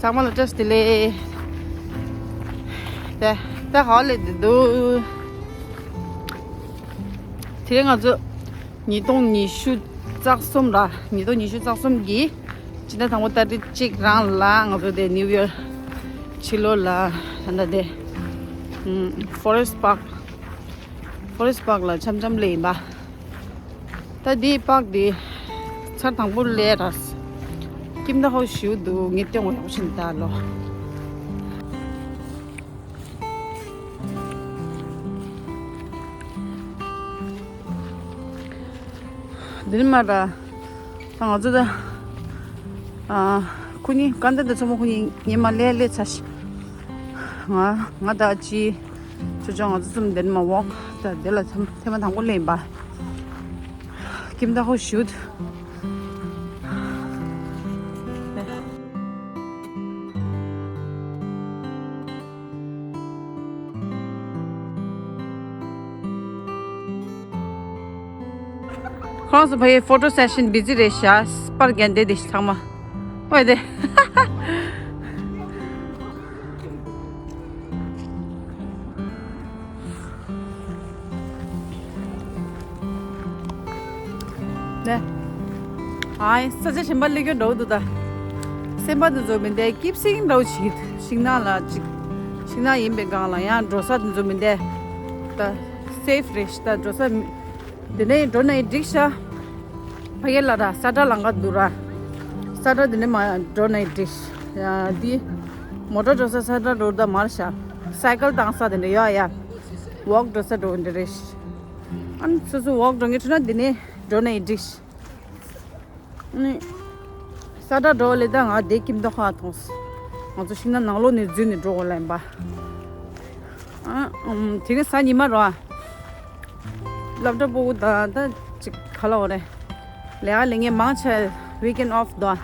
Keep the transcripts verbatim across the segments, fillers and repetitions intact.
ཚང་མ་ལ་བཀྲ་ཤིས་བདེ་ལེགས། ད་ད་ཧ་ལས་བསྡད་འདུག་དེ་རིང་ང་ཚོ་ཉིས་སྟོང་ཉི་ཤུ་རྩ་གསུམ་ར། ཉིས་སྟོང་ཉི་ཤུ་རྩ་གསུམ་གྱི་སྤྱི་ཟླ་དང་པོ་ཏ་རིག་གཅིག་རང་ལ་ང་ཚོ་དེ་ནིའུ་ཡོར་ཕྱི་ལོགས་ལ་ད་ལྟ་དེ་ཕོ་རེ་སི་ཊི་པཱརྐ་ཕོ་རེ་སི་ཊི་པཱརྐ་ལ་འཆམ་འཆམ་སླེབས་ཡིན་པ། ད་འདི་པཱརྐ་འདི་ཚར་དང་པོ་སླེབས་ར། ཁྱིམ་བདག་ཧོ་ཞིའུ་འདུག་ངས་སྟོན་དགོས་ཡག་པོ་ཕྱིན་ད་ལོ། འདི་ནི་མ་ར། ད་ང་ཚོ་ད། ཨ། ཁོ་གཉིས་ཀ་འདི་འདི་ཚོ་མོ་ཁོ་གཉིས་ཉི་མ་ལས་ལས་ཚར་ཤི། ང་ང་ད་ཅི། ཅོ་ཅོ་ང་ཚོ་ཚུམ་འདི་ནི་མ་ཝོག་ད་འདི་ལ་ཐེངས་ཐེངས་མ་དང་པོ་ལེན་པ། ཁྱིམ་བདག་ཧོ་ཞུད། ཁོང་ཚོ་ཕ་གིའི་ཕོ་ཊོ་སེ་ཤན་བི་ཛི་རེད་ཤག་པར་རྒྱན་དེ་དེ་ཚང་མ། ཨོ་དེ། ནས། ཨའི་ས་ཆ་གཞན་པ་སླེབས་རྒྱུ་འགྲོ་འདུག་ད། སེམས་པ་དེ་ཚོ་མི་འདས་སྐྱིད་སིང་འདྲ་བོ་བྱེད་ཀྱི་འདུག་ཤིང་ནགས་ལ་ཅིག་ཤིང་ནགས་ཡིན་པའི་སྒང་ལ་ཡང་འགྲོ་ས་དེ་ཚོ་མི་འདས། ད་སེབ་རེད་ཤག་ད་འགྲོ་ས་མི། དེ་ནས་འགྲོ་ནས་འགྲིག་ཤག་ཕ་གི་ལ་ར་ས་ཁྲ་ལང་ག་འདུག་ར། ས་ཁྲ་དེ་ནས་མ་འགྲོ་ནས་འགྲིག་ཡ་འདི། མོ་ཊ་འགྲོ་ས་ས་ཁྲ་འགྲོ་ད་མར་ཤག་སའི་ཀལ་བཏང་ས་དེ་འདྲ་ཡོད་ཡ། ཝོག་འགྲོ་ས་འགྲོ་འདི་རེད། ཨ་ནི་སོ་སོ་ཝོག་འགྲོ་ངེས་འཁྲུལ་ན་འདི་ནས་འགྲོ་ནས་འགྲིག་ཨ་ནི། ས་ཁྲ་འགྲོ་ལེ་ད་ང་དེ་ཁྱིམ་ཐོག་ཁ་མཐོང་སོང་། ང་ཚོ་ཤིང་ནགས་ནང་ལོགས་ནས་འཛུལ་ནས་འགྲོ་དགོས་ལ་ཡིན་པ། ཨ། ཨུམ། དེ་རིང་གཟའ་ཉི་མ་རོ། སློབ་གྲྭ་སྤུ་གུ་དང་ད་ཅིག་ག་ལ་འོ་རེད། ལས་ཀ་ལས་ངན་མང་ཆེ་ཝིག་ཨེན་ཨོཕ་འདུག་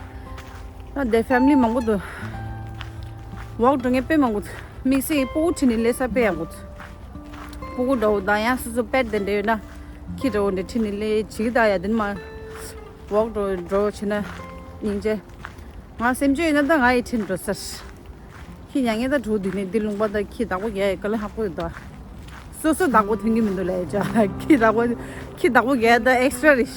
ད་དེ་ཕེ་མི་ལི་མང་པོ་འདུག་ཝོག་འགྲོ་མཁན་དཔེ་མང་པོ་འདུག་དམིགས་བསལ་སྤུ་གུ་ཁྲིད་ནས་སླེབས་ས་དཔེ་ཡག་པོ་འདུག་སྤུ་གུ་འདྲ་བོ་དང་ཡང་སོ་སོ་པེ་ཊི་དེ་འདྲ་ཡོད་ན་ཁྱི་འདྲ་བོ་འདྲ་ཁྲིད་ནས་སླེབས་བྱེད་ཀྱི་ད་ཡ་དེ་ནི་མ། ཝོག་འགྲོ་འགྲོ་བྱེད་ན་སྙིང་རྗེ། ང་སེམས་ཆུང་ཡིན་ན་ད་ང་ཡི་ཁྲིད་འགྲོ་ཟེར། ཁྱི་མྱ་ངན་ད་གྲུ་འདི་ནས་འདི་ལུང་པ་ད་ཁྱི་བདག་པོ་རྒྱག་ཡ་དཀའ་ལས་ཁག་པོ་ཡོད་ད། སོ་སོ་བདག་པོ་ཐོན་གྱི་མི་འདུག་ལས་ཅ། ཁྱི་བདག་པོ་ཁྱི་བདག་པོ་རྒྱག་ཡ་ད་ཨེག་སི་ཊྲ་རེད།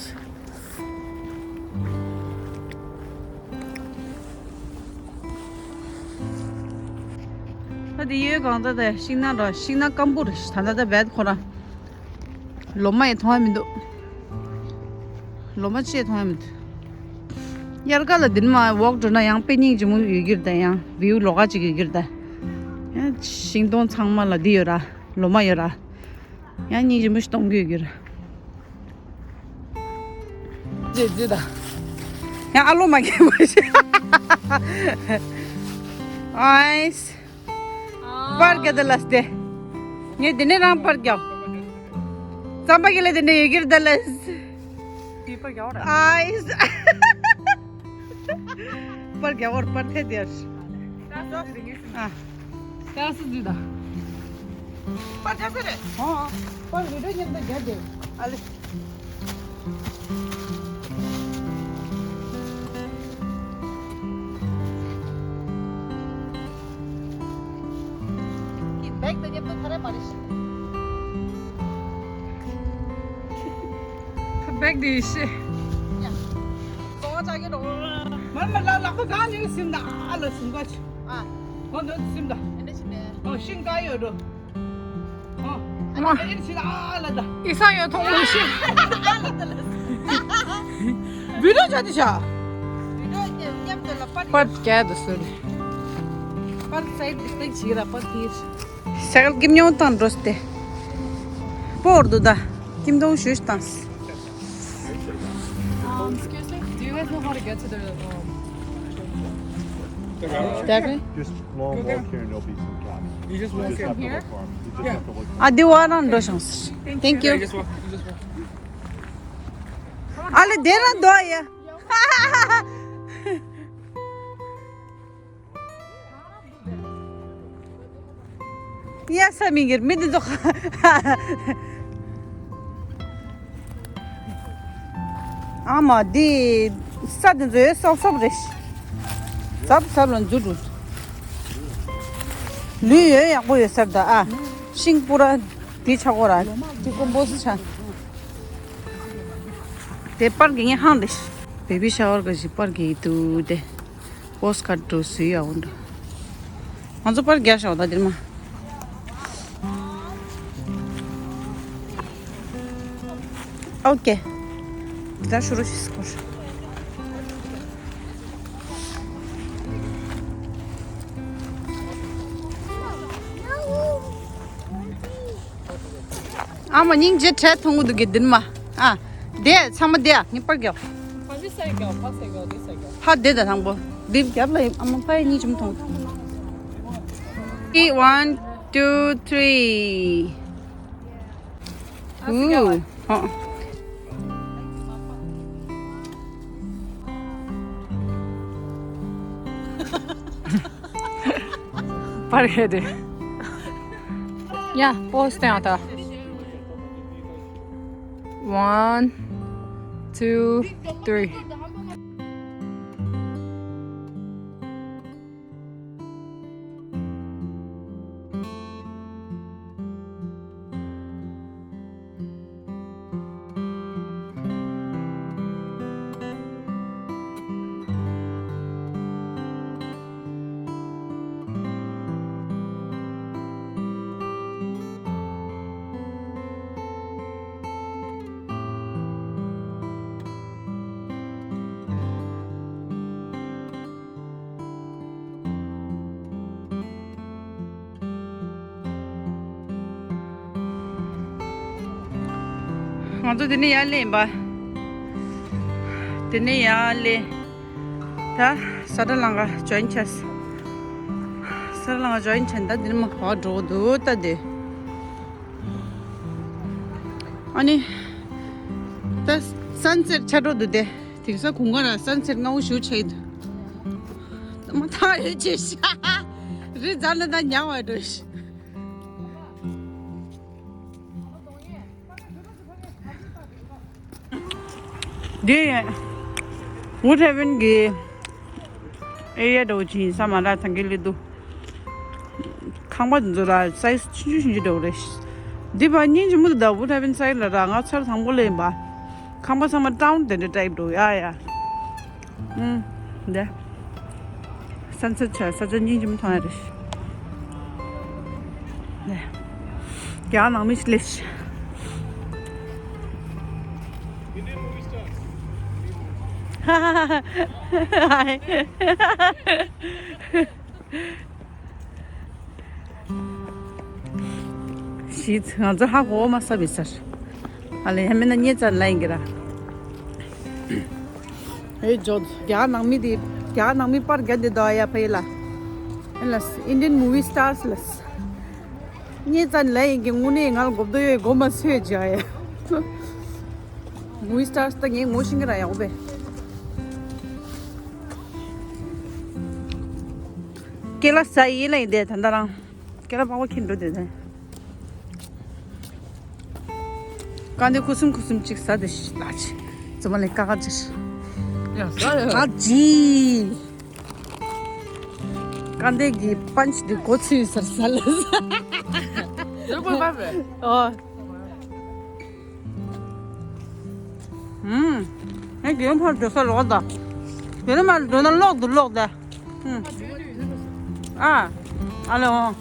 ད་འདི་ཡོད་གང་ད་ད་ཤིང་ནགས་འདྲ་ཤིང་ནགས་སྐམ་པོ་རེད་ད་ད་ད་བད་ཁོ་ར། ལོ་མ་ཡི་མཐོང་ཡ་མི་འདུག་ལོ་མ་ཅི་ཡི་མཐོང་ཡ་མི་འདུག་དབྱར་ཁ་ལ་འདི་ནས་མ་ཝོག་འགྲོ་ན་ཡང་དཔེ་སྙིང་རྗེ་མོ་ཡོད་ཀྱི་རེད་ད། ཡང་བིའུ་ལོགས་ཀ་ཅིག་ཡོད་ཀྱི་རེད་ད། ཡང་ཤིང་སྡོང་ཚང་མ་ལ་འདི་ཡོད་ར། ལོ་མ་ཡོད་ར། ཡང་སྙིང་རྗེ་མོ་ཞིག་གཏོང་གི་ཡོད་ཀྱི་རེད། ཅེ་ཅེ་ད། ཡང་ཨ་ལོ་མ་གས་མ་ཤེས། ཨའི་སི། པར་རྒྱག་ད་ལས་ཏེ། ངས་དེ་ནས་རང་པར་རྒྱག་རྩམ་པ་གི་ལ་དེ་ནས་ཡོད་ཀྱི་རེད་ད་ལས། དེ་པར་རྒྱག་ར། ཨའི་སི། པར་རྒྱག་བར་པར་ཐེ་དེར། ཨ། ཀ་སི་ཟི་ད། པར་རྒྱག་ས་རེད། ཨོ། པར་བི་ཌིའོ་མཉམ་དུ་རྒྱག་དེ། ཨ་ལེ། ཁྱི་བེག་དང་མཉམ་དུ་ཐར་རེ་མ་རེད། བེག་དེ་ཤེ། ཡ། གཙོ་བོ་ཅག་གི་འགྲོ། མར་མར་ལ་ལག་པ་གང་ནས་སིམ་ད་ཨ་ལ་སིམ་ག་ཆུ། ཨ། གོ་འདོད་སིམ་ད། ཨ་ནི་ཆི་ནས། ཨོ་ཤིང་ཀ་ཡོད་འགྲོ། ཨོ། ཨ་ནི་ཨ་ནི་ཆི་ད་ཨ་ལ་ད། ཨི་ས་ཡོད་ཐོང་མོ་ཤི། ཨ་ལ་ད་ལ། བི་ཌིའོ་ཅག་དེ་ཤ། བི་ཌིའོ་མཉམ་དུ་ལ་པར། པར་རྒྱག་དུ་སོང་། པར་སའིཌ་སྟེགས་ཤིག་ར་པར་དེ། ས་གལ་ཀིམ་ཉོང་དང་འགྲོ་སྟེ། པོར་དུ་ད། ཀིམ་དོང་ཞུས་དང་། Um, excuse me, do you guys know how to get to the, um, That way? Just long walk here and there'll be some cabins. You just walk in. Just have to look for 'em. You just have to look for 'em. ཨ་དེ་བ་རང་འགྲོ་ཤོང་། Thank you. Just walk, just walk. ཨ་ལེ་དེ་རང་འདུག་ཡ། ཡ་ས་མི་འགྱུར་མི་འདི་ཚོ། ཨ་མ་འདི་ས་འདི་ཚོ་ཡོད་སོབ་སོབ་རེད། ཟབ་ཟབ་ལ་འཛུལ་འགྲོ། ལུས་ཡོད་ཡག་པོ་ཡོད་ས་རེད་ད། ཨ། ཤིང་སྤུ་ར་དེ་ཆག་གོ་ར། དེ་ཀོམ་པོ་སི་ཆ། དེ་པར་གི་ངས་ཧང་དེ། བེ་བི་ཤ་ཝར་ག་ཞིག་པར་གི་འདུག་དེ། པོ་སི་ཀར་འགྲོ་སུ་ཡག་པོ་འདུག་ང་ཚོ་པར་རྒྱག་ཤག་ད་དེར་མ། ཨོ་ཀེ། ད་ཤུ་རུ་ཤི་སྐོར། ཨ་མ་སྙིང་རྗེ་བྲལ་ཐོང་གི་འདུག་གི་འདིར་མ། ཨ། དེ་ཚང་མ་དེ་ཨ་ངས་པར་རྒྱག་ཕ་ཇི་སའི་གོ་ཕ་སའི་གོ་དེ་སའི་གོ་ཕ་དེ་ད་དང་པོ། འདི་རྒྱབ་ལ་ཨ་མ་ཕ་ཡི་གཉིས་ཅུམ་ཐོང་། One, two, three. Ooh. ཧོ། པར་ཧེ་དེ། ཡ། པོ་སི་སྟེང་ཨ་ད། One, two, three. ང་ཚོ་དེ་ནས་ཡར་སླེབས་ཡིན་པ། དེ་ནས་ཡར་སླེབས། ད་ས་ཁྲ་ལང་ཀ་ཇོ་ཡིན་ཆས། ས་ཁྲ་ལང་ཀ་ཇོ་ཡིན་ཆས་ད་འདིར་མ་བ་འགྲོ་འདུག་ད་དེ། ཨ་ནི། ད་སན་སེཊ་ཆགས་འགྲོ་འདུག་དེ། དེང་སང་དགུན་ཁ་ར་སན་སེཊ་སྔ་བོ་ཞིག་ཆགས་ཡོད་འདུག་མ་ཐག་ཡོད་ཅེས་ཤ། རི་རྫ་ན་ད་ཉང་བ་འགྲོ་ཤི། འདི་ཡིན། Woodhaven གི་ཨེ་རི་ཡ་འདྲ་བོ་ཅིག་ཡིན་ས་མ་རེད། ཐང་གི་ལི་དུ། ཁང་པ་འདི་ཚོ་ར་སའི་ཛི་ཆུང་ཆུང་ཆུང་ཆུང་འདྲ་བོ་རེད། འདི་བ་སྙིང་རྗེ་མོ་འདུག་ད་Woodhaven side ལ་ར་ང་ཚར་དང་པོ་ལ་ཡིན་པ། ཁང་པ་ཚང་མ་ཊའུན་དེ་འདྲ་ཊའིབ་འདུག་ཡ་ཡ། ཨུམ། འདི། སན་སེཊ་ཆ་ས་ཆ་སྙིང་རྗེ་མོ་མཐོང་ཡ་རེད། འདི། རྒྱ་ནང་མི་ཞིག་སླེབས་ཤག་ཤིས། ང་ཚོ་ཧ་གོ་མ་ས་བི་སར། ཨ་ལེ་ཧ་མེ་ན་ཉེ་ཙར་ལ་ཡིན་གི་ར། ཨེ་ཇོ། རྒྱ་ནང་མི་དེ། རྒྱ་ནང་མི་པར་རྒྱ་དེ་དོ་ཡ་ཕ་ཡི་ལ། ཨེ་ལ། Indian movie stars ལ། ཉེ་ཙར་ལ་ཡིན་གི་དངོས་གནས་ང་ལ་གོ་བསྡད་ཡོད་གོ་མ་སོས་ཇ་ཡ། Movie stars ད་ངས་ངོ་ཤེས་གི་ར་ཡག་པས། ཀེ་ལ་ས་ཡི་ལ་ཡིན་དེ་ད་ད་རང་། ཀེ་ལ་པགས་པ་ཁྱེར་འགྲོ་དེ་དེ། ཀ་འདི་ཁུ་སུམ་ཁུ་སུམ་ཅིག་ཟ་དེ་ཤི་ལ་ཅི། ཙི་མ་ལེ་ཀ་ཀ་ཅི། ཡ་ཟ་ཡ། ཨ་ཅི། ཀ་འདི་གི་པན་ཆི་འདི་གོ་ཚུལ་ཟར་ཟ་ལ་ཟ། ཟེར་དགོས་པ་རེད། ཨོ། ཨུམ། ངས་རྒྱུན་ཕར་འགྲོ་ས་ལོག་ད། རྒྱུན་མར་འགྲོ་ན་ལོག་ཏུ་ལོག་ད། ཨུམ། ཨ། ཨ་ལེ་འོང་།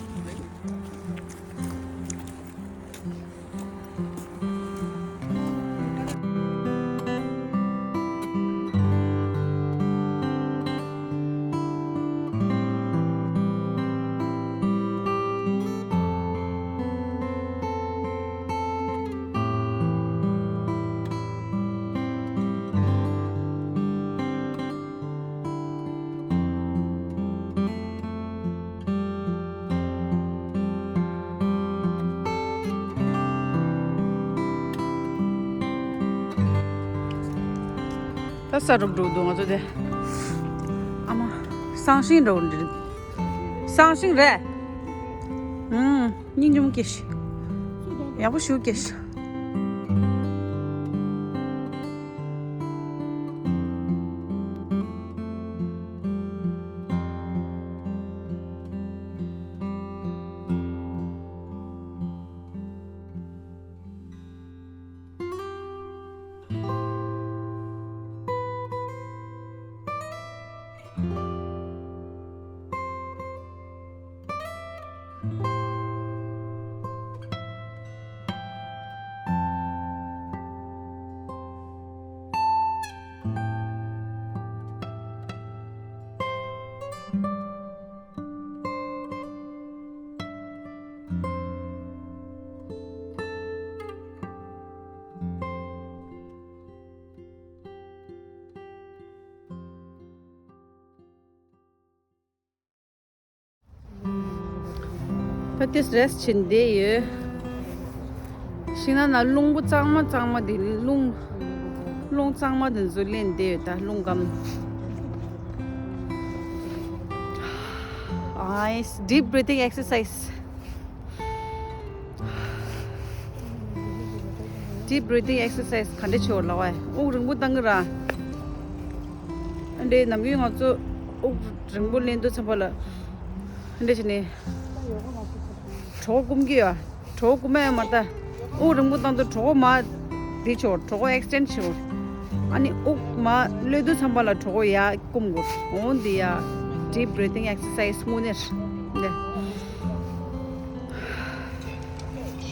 ད་ས་རུབ་འགྲོ་འདུག་ང་ཚོ་དེ། ཨ་མ། སང་ཤིང་འགྲོ་འདི། སང་ཤིང་རེད། ཨུམ། སྙིང་རྗེ་མོ་སྐྱེས་ཤིག་ཡག་པོ་ཞུ་སྐྱེས་ཤིག་ཏིས་རེས་བྱིན་བསྡད་ཡོད། ཤིང་ནགས་ན་རླུང་བུ་གཙང་མ་གཙང་མ་དེ་རླུང་རླུང་གཙང་མ་དེ་ཚོ་ལེན་བསྡད་ཡོད་ད་རླུང་སྐམ། Nice deep breathing exercise. Deep breathing exercise ག་འདྲ་བྱེད་འོ་ལགས་ཨེ། དབུགས་རིང་པོ་བཏང་གི་ར། ཨ་འདྲེ་ནམ་རྒྱུན་ང་ཚོ་དབུགས་རིང་པོ་ལེན་དུས་ཙམ་པ་ལ་ཨ་འདྲེ་བྱས་ནས་གྲོད་ཁོག་སྐོམ་གི་ཡོད། གྲོད་ཁོག་སྐོམ་ཡ་མ་ད། དབུགས་རིང་པོ་བཏང་དུས་གྲོད་ཁོག་མར་འདི་བྱེད་འོ། གྲོད་ཁོག་extend བྱེད་འོ། ཨ་ནི་དབུགས་མར་གློད་དུས་ཙམ་པ་ལ་གྲོད་ཁོག་ཡར་སྐོམ་དགོས། འོ་འདི་ཡ་deep breathing exercise དངོས་གནས་རེད། འདི།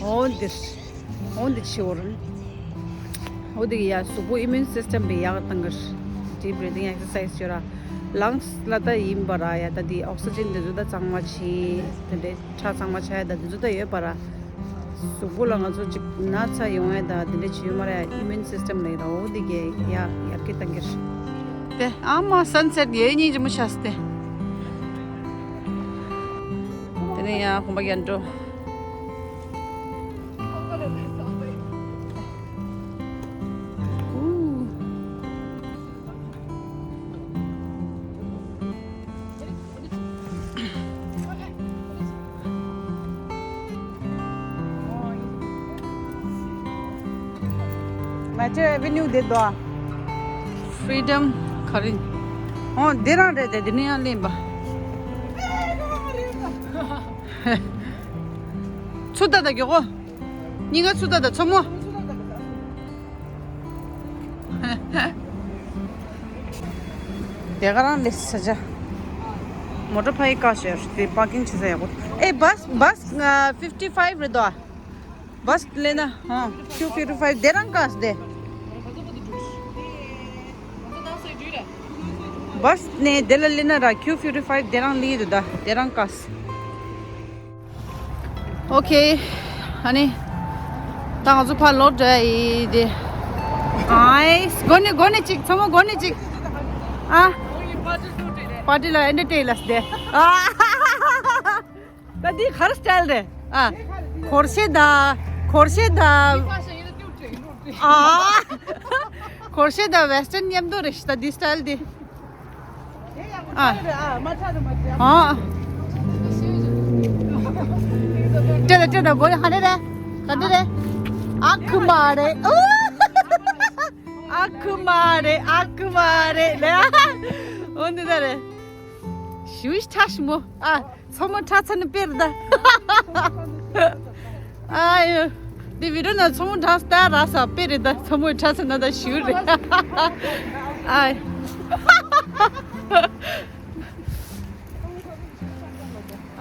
འོ་འདིར། འོ་འདི་ཕྱི་བོར། འོ་འདི་ཡ་གཟུགས་པོ་immune system དེ་ཡག་བཏང་གི་རེད། Deep breathing exercise བྱོས་ར། Lungs ལ་ད་ཡིན་པ་ར་ཡ་ད་འདི་oxygen དེ་ཚོ་ད་གཙང་མ་བྱེད། དེ་འདྲའི་ཁྲག་གཙང་མ་ཆགས་ཡ་ད་དེ་ཚོ་ད་ཡོད་པ་ར། གཟུགས་པོ་ལ་ང་ཚོ་ཅིག་ན་ཚ་ཡོང་ཡ་ད་དེ་འདྲ་བྱེད་ཡོད་མ་རེད། Immune system ལ་ཡིན་ར། འོ་འདི་གས་ཡ་ཡར་རྒྱས་བཏང་གི་རེད། དེ་ཨ་མ་sunset ཡོད་སྙིང་རྗེ་མོ་ཆགས་སོང་སྟེ། དེ་ནས་ཡང་གོམ་པ་རྒྱག་འགྲོ། Mateo Avenue དེ་དོ། Freedom ག་རེ། ཨོ་འདི་རང་རེད་དེ། འདི་ནས་ཡང་གླེན་པ། ཚུར་ལྟ་ད་མགྱོགས་པོ། སྙིང་ག་ཚུར་ལྟ་ད་མཚོ་མོ། དེ་ག་རང་ལས་ས་ཆ། མོ་ཊ་ཕ་ཡི་བཀག་ཤར་དེ་parking བྱེད་ས་ཡག་པོ། ཨེ་bus bus fifty five རེད་དོ། Bus ལེན་ན་ཧོ། Q fifty five དེ་རང་བཀག་སྟེ། Bus ནས་དེ་ལ་ལེན་ན་ར་Q fifty five དེ་རང་ལེན་འདུག་ད་དེ་རང་བཀག Okay. ཨ་ནི། ད་ང་ཚོ་ཕར་ལོག་འགྲོ་ཡ་ཡིན་དེ། ཨའི། སྒོ་ནས་སྒོ་ནས་ཅིག་མཚོ་མོ་སྒོ་ནས་ཅིག་ཨ། པར་ཊི་ལ་ཨེན་ཊར་ཊེན་ལ་སྟེ། ཨ། ད་འདི་ག་རེ་སི་ཊལ་རེད། ཨ། གོར་ཤེ་ད། གོར་ཤེ་ད། ཨ། གོར་ཤེ་ད་ཝེ་སི་ཊན་མཉམ་དུ་རེད་ཤི་ད་འདི་སི་ཊལ་འདི། ཨ། ཨ། སྤྲད་ད་སྤྲད་ད་སྒོ་ནས་ཧ་ནེ་རེད། ག་འདི་རེད། ཨ་ཁུ་མ་རེད། ཨ་ཁུ་མ་རེད། ཨ་ཁུ་མ་རེད་ལེ། འོ་འདི་ད་རེད། ཞུ་ཤ་ཤ་མོ། ཨ། མཚོ་མོ་ཁྲ་ཚ་ནི་དཔེ་རེད་ད། ཨ་ཡོ། འདི་བི་ཌི་ཡོ་ནང་མཚོ་མོ་ཁྲ་ཚ་ར་ས་དཔེ་རེད་ད། མཚོ་མོ་ཁྲ་ཚ་ན་ད་ཞུ་རེད། ཨ།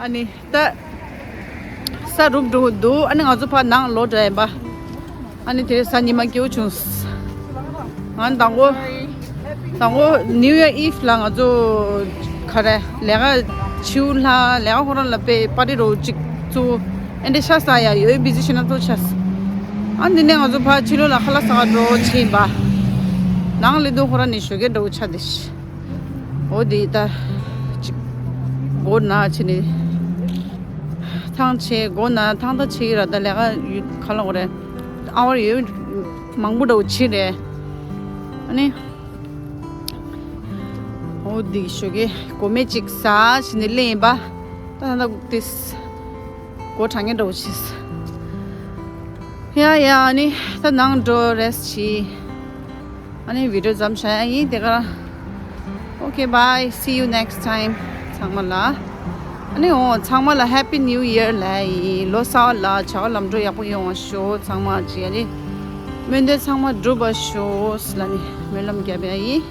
ཨ་ནི་ད་ས་རུབ་འགྲོ་གི་འདུག་ཨ་ནི་ང་ཚོ་ཕར་ནང་ལོག་འགྲོ་ཡིན་པ། ཨ་ནི་དེ་རིང་གཟའ་ཉི་མ་སྐྱིད་པོ་བྱུང་། ང་དང་པོ། དང་པོ་New Year Eve ལ་ང་ཚོ་ག་རེ་ལས་ཀ་ཕྱི་ལྷ་ལས་ཀ་ཁོ་རང་ལ་དཔེ་པར་ཊི་རོ་གཅིག་བཙུགས། ཨེ་འདྲ་ཤ་ཟ་ཡ་ཡོད་བི་ཟི་ཤི་ན་ཚོ་ཆ། ཨ་འདི་ནས་ང་ཚོ་ཕར་ཕྱི་ལོགས་ལ་ཁ་ལག་ཟ་ག་འགྲོ་ཕྱིན་པ། ནང་ལི་དུ་ཁོ་རང་ནས་ཞོགས་ཀས་འགྲོ་ཆ་དེ་ཤི། འོ་དེ་ད། ཅིག་སྒོ་ན་ཕྱིན་ནས། ཐང་ཆད་སྒོ་ན་ཐང་ད་ཕྱིན་ར་ད་ལས་ཀ་ཡོད་ག་ལ་འོ་རེད། ཨ་བར་ཡོད་མང་པོ་འདྲ་བོ་ཕྱིན་རེད། ཨ་ནི། འོ་དེ་ཞོགས་ཀས་སྒོ་མེ་ཅིག་ཟ་ཕྱིན་ནས་ལེན་པ། ད་ད་དེ། སྒོ་གྲང་ངེ་འདྲ་བོ་བྱས། ཡ་ཡ་ཨ་ནི་ད་ནང་འགྲོ་རེས་བྱེད། ཨ་ནི་བི་ཌི་ཡོ་མཚམས་བཞག་ཡ་ཡིན་དེ་ག་རང་། Okay, bye. See you next time. ཚང་མ་ལ། ཨ་ནི་འོ་ཚང་མ་ལ་Happy New Year ལབ་ཡིན། ལོ་གསར་པ་ལ་བྱ་བ་ལམ་འགྲོ་ཡག་པོ་ཡོང་བ་ཤོག་ཚང་མ་བྱེད་ཡ་ནི། སྨོན་འདུན་ཚང་མ་འགྲུབ་པ་ཤོག་ལ་ནི་སྨོན་ལམ་རྒྱབ་ཡ་ཡིན།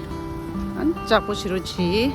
ཨ་ནི་ལྕགས་པོ་བྱེད་རོགས་བྱེད།